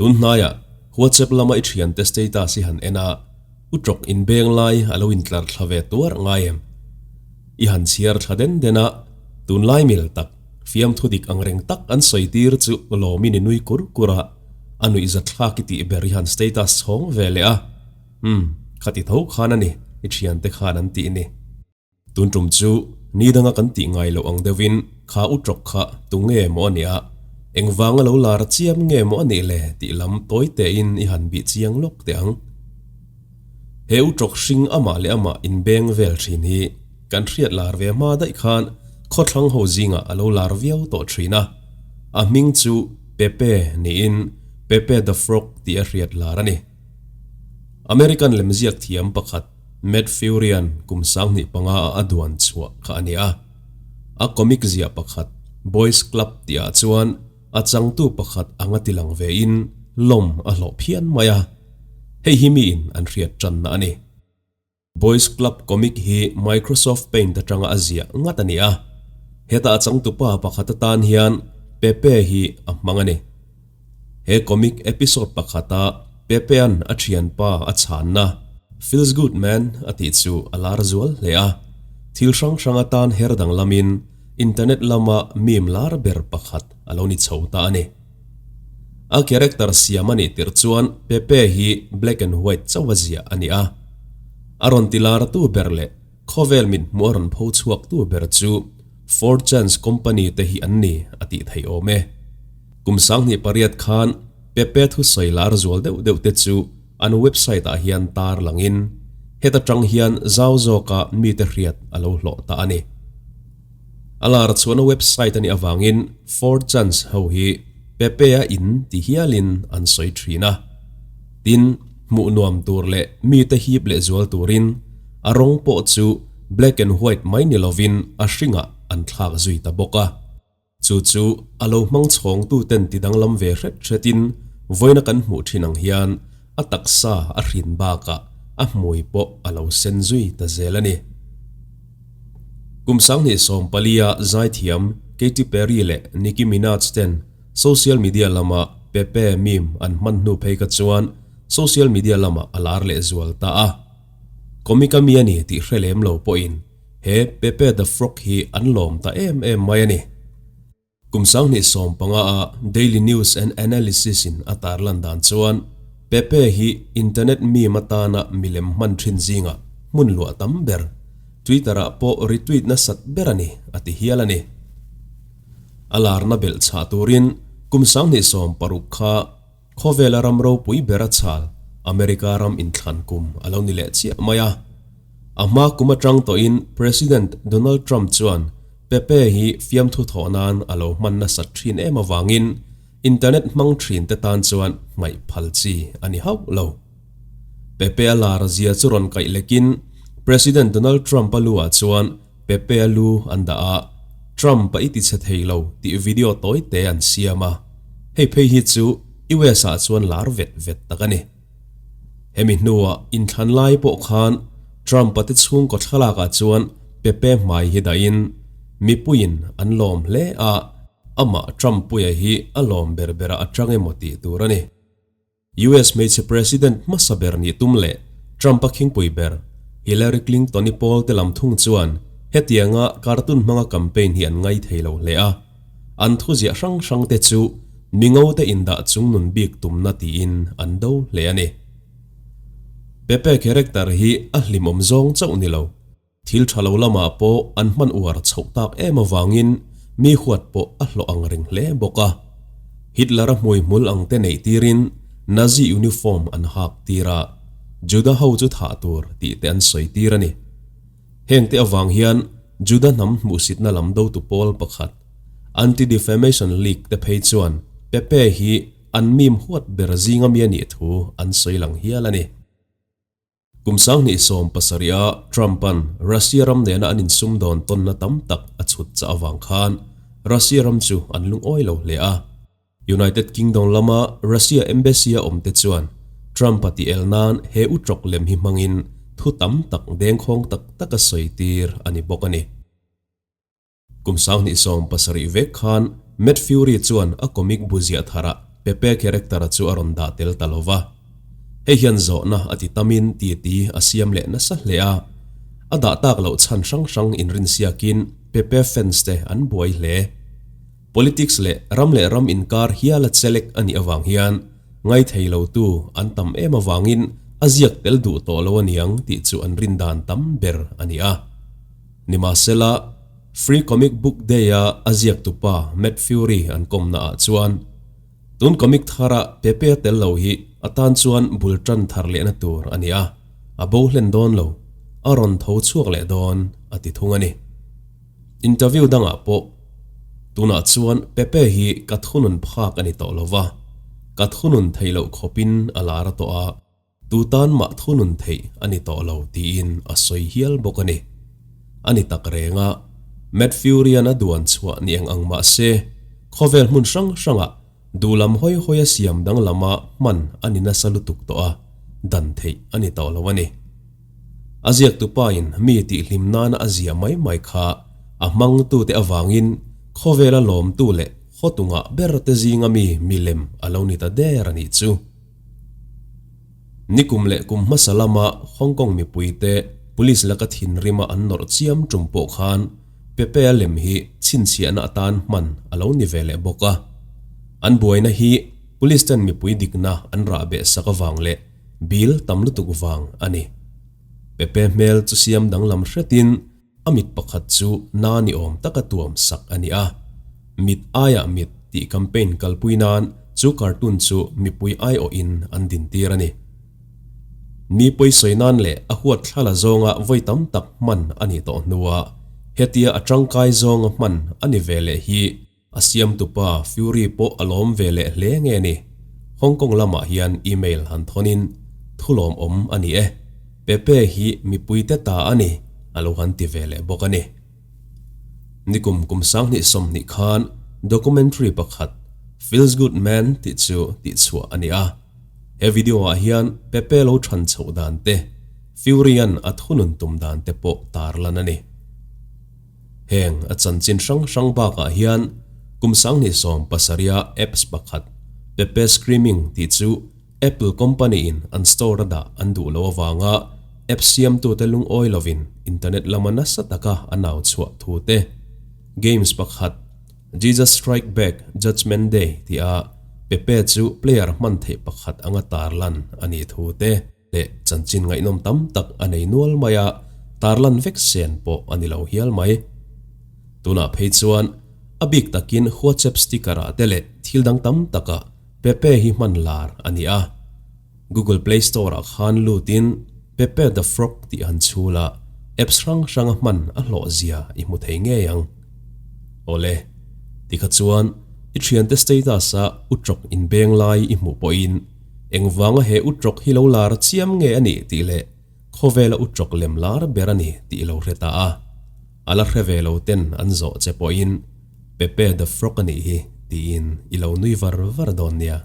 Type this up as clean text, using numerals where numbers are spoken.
Tun hnaiah WhatsApp lama i thiante status i han en a, u tawk inbeng lai a lo intlar thla ve tuar ngai em? I han chhiar thla den den a, tunlai mil tak, fiamthu dik ang reng tak an sawi tir chu lawmin i nui kur kur a, a nuihzat thlak i tih ber i han status chhawng ve leh a, umm, khati tho khan a ni i thiante khan an tih ni. Tun tum chu ni danga kan tih ngai loh ang deuhin kha u tawk kha tu nge maw a nih a, engvanga lo lar chiam nge maw a nih le tih lam tawi tein i han bih chiang lawk teh ang. He u tawk hring amah leh amah inbeng vel thin hi kan hriat lar ve hma daih khan khawthlang ho zingah a lo lar viau tawh thin a, a hming chu Pepe niin Pepe the Frog tih a hriat lar a ni. American lemziak thiam pakhat Matt Furian kum 2005 a a duan chhuah kha a ni a. A comic ziah pakhat Boys Club tihah chuan a changtu pakhat anga tilang vein lawm a hlawh phian mai a. Hei hi miin an hriat tanna a ni. Boys Club comic hi Microsoft Paint atanga a ziah ngat a ni a. Heta a changtupa pakhat atan hian Pepe hi a hmang a ni. He comic episode pakhata Pepea'n a thianpa a chhanna Feels good man a tih chu a lar zual hle a, thil hrang hrang atan her danglamin internet lama meme lar ber pakhat a lo ni chho ta a ni. A character siam a nih tirh chuan Pepe hi black and white chauh a ziah a ni a. A rawn ti lartu ber leh khawvel mit hmuh a rawn pho chhuaktu ber chu 4chans company te hi an ni a tih theih awm e. Kum 2008 khan Pepe thusawi lar zual deuh deuh te chu an website ah hian tar langin heta tang hian zau zawka mite hriat a lo hlawh ta a ni. A lar chuan a website a nih avangin 4chans ho hi Pepe-a in ti hialin an sawi thin a. Tin, hmuh nuam tur leh mite hip leh zual turin a rawng pawh chu black and white mai ni lovin a hringah an thlak zui ta bawk a. Chu chu a lo hmang chhawngtuten ti danglam ve hret hretin vawiina kan hmuh thin ang hian a taksa a hrin bakah a hmui pawh a lo sen zui ta zel a ni. Kum 2014-a zaithiam Katy Perry leh Nicki Minaj ten social media lama Pepe meme an hman hnu phei kha chuan social media lamah a lar leh zual ta a. Comic a mi a ni tih hre lem lo pawhin He Pepe the Frog hi an lawm ta em em mai a ni. Kum 2015 a Daily News and Analysis in a tarlan dan chuan Pepe hi internet meme atana milem hman thin zingah hmun luah tam ber, Twitter ah pawh retweet nasat ber a ni, a ti hial a ni. A larna belh chhah turin kum 2016 kha Khawvela ram ropui ber a chhal, America ram inthlan kum a lo ni leh chiah mai a. A hma kum atang tawhin President Donald Trump chuan Pepe hi fiamthu thawh nan a lo hman nasat thin em avangin internet hmang thin te tan chuan hmaih phal chi a ni hauh lo. Pepe a lar zia chu rawn kaih lekin President Donald Trump a lu ah chuan Pepe a lu an dah a, Trump a i ti chhe thei lo tih video tawi te an siam a, hei phei hi chu US ah chuan lar vet vet tak a ni. Hemi hnuah inthlan lai pawh khan Trump a te chhungkaw thlalak ah chuan Pepe hmai hi dahin mipuiin an lawm hle a, amah Trump puia hi a lawm ber berah a tang emaw tih tur a ni. US hmeichhe President hmasa ber nih tum leh Trump a khingpui ber Hillary Clinton-i pawl te lam thung chuan hetianga cartoon hmanga campaign hi an ngai thei lo hle a, an thuziah hrang hrang te chu mingo te indah chungnun bik tumna tiin an do hle a ni. Pepe character hi a hlimawm zawng chauh ni lo. Thil tha lo lamah pawh an hman uar chhoh tak em avangin mi huat pawh a hlawh ang reng hle bawk a. Hitler-a hmuihmul ang te neih tirin Nazi uniform an hak tir a, Juda ho chu thah tur tih te an sawi tir a ni. Heng te avang hian Juda hnam hmuhsitna lam dotu pawl pakhat, Anti-Defamation League te phei chuan Pepe hi an mim huat ber zinga mi a nih thu an sawi lang hial a ni. Kum 2017 a Trump-a'n Russia ram nena an insumdawn tawnna tam tak a chhut chah avang khan Russia ram chu an lungawi lo hle a. United Kingdom lama Russia Embassy-a awmte chuan Trump-a tih el nan he utrawk lem hi hmangin thu tam tak dengkhawng tak taka sawi tir a ni bawk a ni. Kum 2017 vek khan Matt Furie chuan a comic bu ziah tharah. Pepe character chu a rawn dah tel ta lo va. Hei hian zawhna a ti tamin titi a siam leh nasa hle a. A dah tak loh chhan hrang hrang inrinsiakin Pepe fans te an buai hle. Politics leh ram leh ram inkar hiala chelek a nih avang hian ngaithei lotu an tam em avangin a ziak tel duh tawh lo aniang tih chu an rin dan tam ber a ni a. Nimahsela, Free Comic Book Day-a a ziaktupa Matt Furie an kawmna ah chuan tun comic thara Pepe a tel lo hi a tan chuan bul tan thar lehna tur a ni a, a bo hlen dawn lo, a rawn tho chhuak leh dawn a ti thung a ni. Interview dangah pawh tunah chuan Pepe hi ka thunun phak a ni tawh lo va, ka thunun theih loh khawpin a lar a tawh a, tu tan mah thunun theih a ni tawh lo tiin a sawi hial bawk a ni. A ni tak reng a, Matt Fury-a'n a duan chhuah ni eng ang mah se, khawvel hmun hrang hrangah duhlam hawi hawi a siam danglama hman a ni nasa lutuk tawh a, dan theih a ni tawh lo a ni. A ziaktupain mi tihhlim nana a ziah mai mai kha a hmangtute avangin khawvela lawmtu leh khawtungah ber te zinga mi milem a lo ni ta der a nih chu. Nikum leh kum hmasa lama Hong Kong mipuite police laka thinrima an nawrh chiam tum pawh khan Pepe-a lem hi chhinchhiahna atan hman a lo ni ve leh bawk a. An buaina hi police ten mipui dikna an rahbeh sak avang leh Bill tam lutuk vang a ni. Pepe hmel chu siam danglam hretin a mit pakhat chu na ni awm taka tuam sak a ni a. Mit aiah mit tih campaign kalpui nan chu cartoon chu mipui aiawhin an dintir a ni. Mi pawisawi nan leh a huat thlala zawnga vawi tam tak hman a nih tawh hnuah hetia a tangkai zawnga hman a ni ve leh hi A siamtupa Fury pawh a lawm ve leh hle nge ni? Hong Kong lamah hian email han thawnin thu lawmawm a ni e. Pepe hi mipuite ta a ni, a lo han ti ve leh bawk a ni. Nikum kum 2020 khan documentary pakhat Feels Good Man tih chu tihchhuah a ni a. He video ah hian Pepe lo than chhoh dan te, Fury-a'n a thunun tum dan te pawh tarlan a ni. Heng a chanchin hrang hrang bakah hian kum 2017 a apps pakhat Pepe Screaming tih chu Apple company in an store a dah an duh loh avanga app siamtute lungawi lovin internet lama nasa taka a nau chhuah thu te, games pakhat Jesus Strike Back Judgement Day tih a Pepe chu player hman theih pakhat anga tarlan a nih thu te. Leh chanchin ngaihnawm tam tak a nei nual mai a, tarlan vek sen pawh a ni lo hial mai. Tunah phei chuan a bik takin WhatsApp sticker ah te leh thil dang tam takah Pepe hi hman lar a ni a. Google Play Store ah khan lutin Pepe the Frog tih han chhul a, apps hrang hranga hman a hlawh zia i hmu thei ngei ang. Awle, tikha chuan i thiante status a uṭawk inbeng lai i hmuh pawhin Engvanga he uṭawk hi lo lar chiam nge a nih tih leh khawvela uṭawk lem lar ber a ni tih lo hre ta a. A la hre ve lo ten an zawh che pawhin Pepe the Frog a nih hi tiin i lo nui var var dawn nia.